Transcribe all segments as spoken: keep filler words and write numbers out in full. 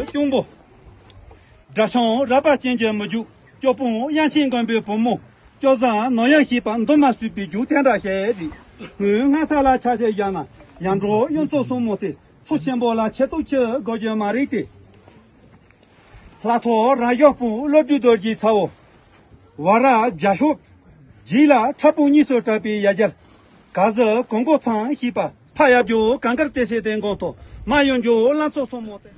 གཅུང་པོ། དགྲ་ཤོང་རལ་པ་ཅན་གྱི་མི་རྒྱུད། སྐྱོ་སྤུན་དབྱངས་ཅན་མགོན་པོའི་བུ་མོ། སྐྱོ་བཟང་ནོར་གཡང་ཞེས་པ་འདུན་མ་བསུས་པའི་རྒྱུ་དེ་འདྲ་ཞིག་རེད། ངོས་སྔ་ས་ལ་ཆ་ཤས་བཞག་ན་ཡར་འབྲོག་གཡུ་མཚོ་སྲུ་མོ་དེ་མཚོ་ཆེན་པོ་ལ་ཆེ་ཐུག་ཆེ་དགོས་རྒྱུ་མ་རེད་དེ། ལྷ་ཐོ་ར་ཡོག་སྤུན་བློ་གྲོས་རྡོ་རྗེའི་ཚ་བོ། ཝ་ར་རྒྱ་ཤོག་རྗེས་ལ་ཁྲ་སྤུན་གཉིས་སུ་གྲགས་པའི་ཡ་གྱལ། ག་ཟི་གོང་གོ་ཚང་ཞེས་པ། ཕ་ཡབ་རྒྱུ་གངས་དཀར་ཏི་སེ་དེ་འགོང་ཐོ། མ་ཡོན་རྒྱུ་བླ་མཚོ་སྲུ་མོ་དེ།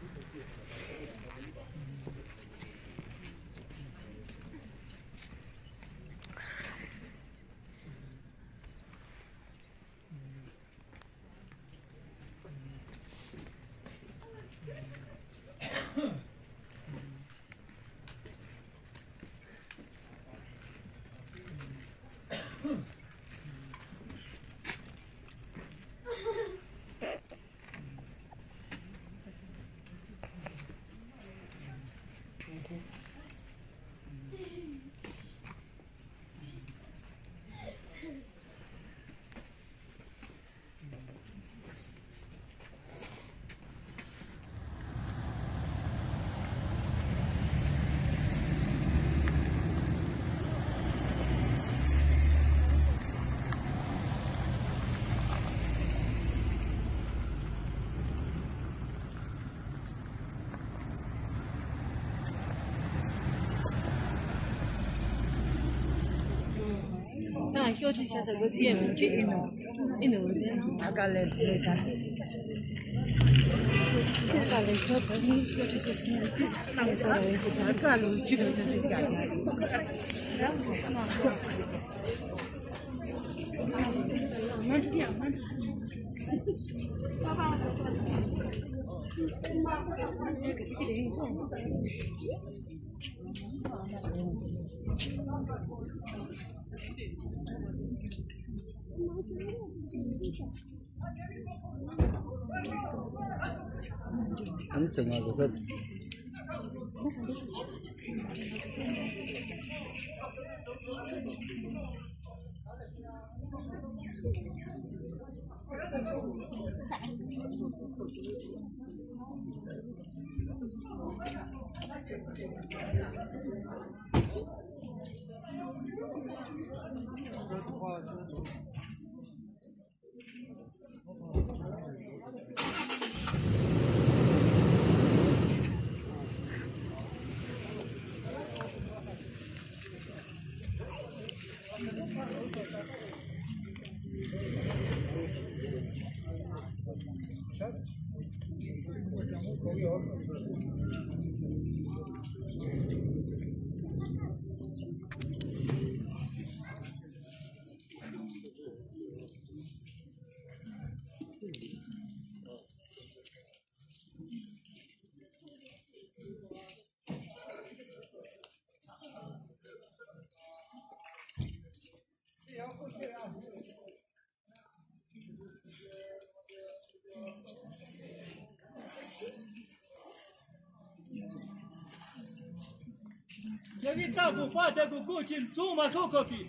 རྒྱ་གི་རྟག་ཏུ་དཔའ་རྟག་གི་ཀོ་ཆེན་བཙོང་མ་ཤོག་ཁོ་གི་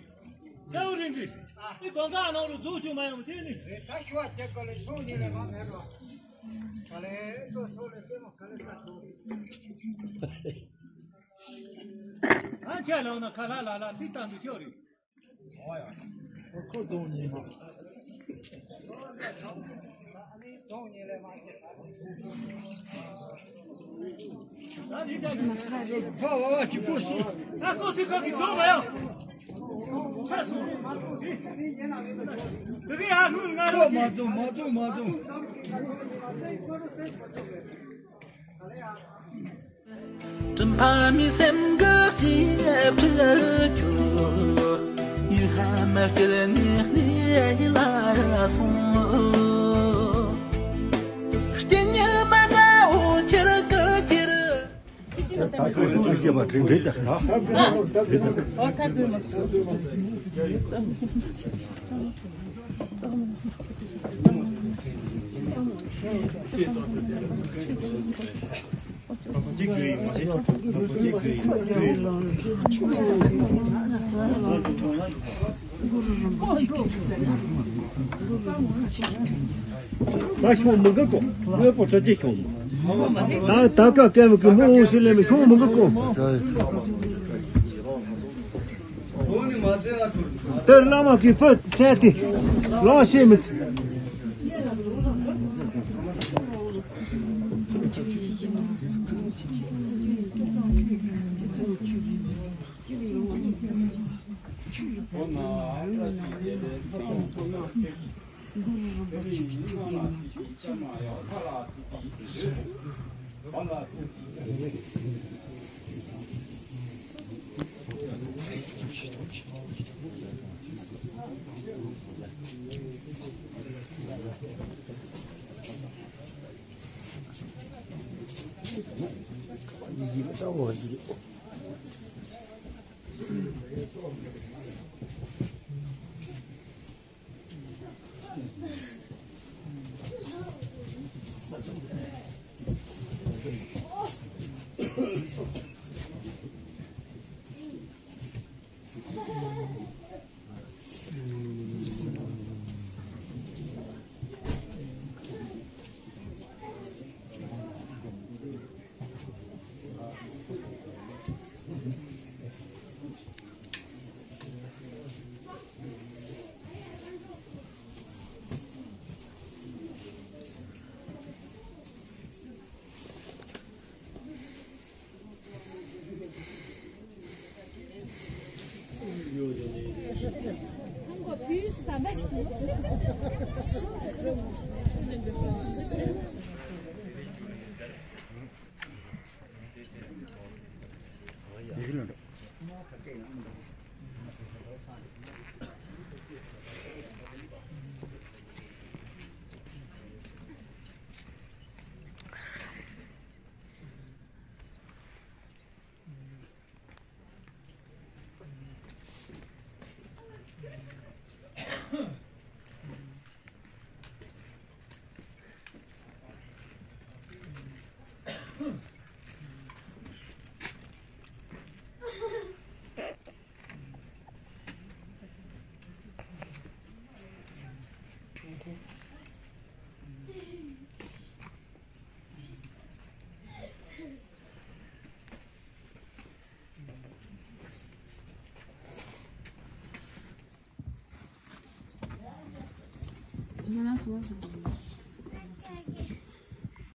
རྒྱལ་བོ་རིང་གི་ཨི་གོང་ཁ་ནང་ལ་རྫོགས་བྱུང་མ་ཡོང་དེ་ནི་རེད། ད་ཞུ་བ་དེ་ཀོ་ལེ་ཆུང་ནི་ལས་མ་མེད་རོ། ག་ལེ་ཏོ་ཚོ་ལེ་ཏེ་མོ་ག་ལེ་ད་ཚོ། ཨ་ཁྱེད་ལོ་ན་ཁ་ལ་ལ་ལ་ཏི་ཏང་དུ་ཁྱོད་རེད། ཁོ་རྫོང་ཉེ་མ། མ་རྫོང་མ་རྫོང་མ་རྫོང་། དྲིན་ཕ་མའི་སེམས་འགུག་ཅེས་ཁྲིད་རྒྱུ། ཡུལ་ལྷ་མ་སྐྱིད་ནས་གནས་ལ་སོང་། སྐྱེ་ཉི་མ་ན་འོ་ཁྱེར་ཀི་ཁྱེར། ད་ཁོ་ཚོ་སྐྱེ་བ་དྲིན་དྲིན་དག་ད། ད་ཤོང་མི་དགའ་གོ། དངོས་པོ་གྲ་ཅི་ཤོང་མ། ད་ད་ཀ་སྐད་མི་གི་མི་འོང་ཞིག་ལས་མི་ཤོང་མི་དགའ་གོ། དེར་བླ་མ་གི་བུ་བཤད་དེ་ལོག་ཤེས་མི་ཚེ།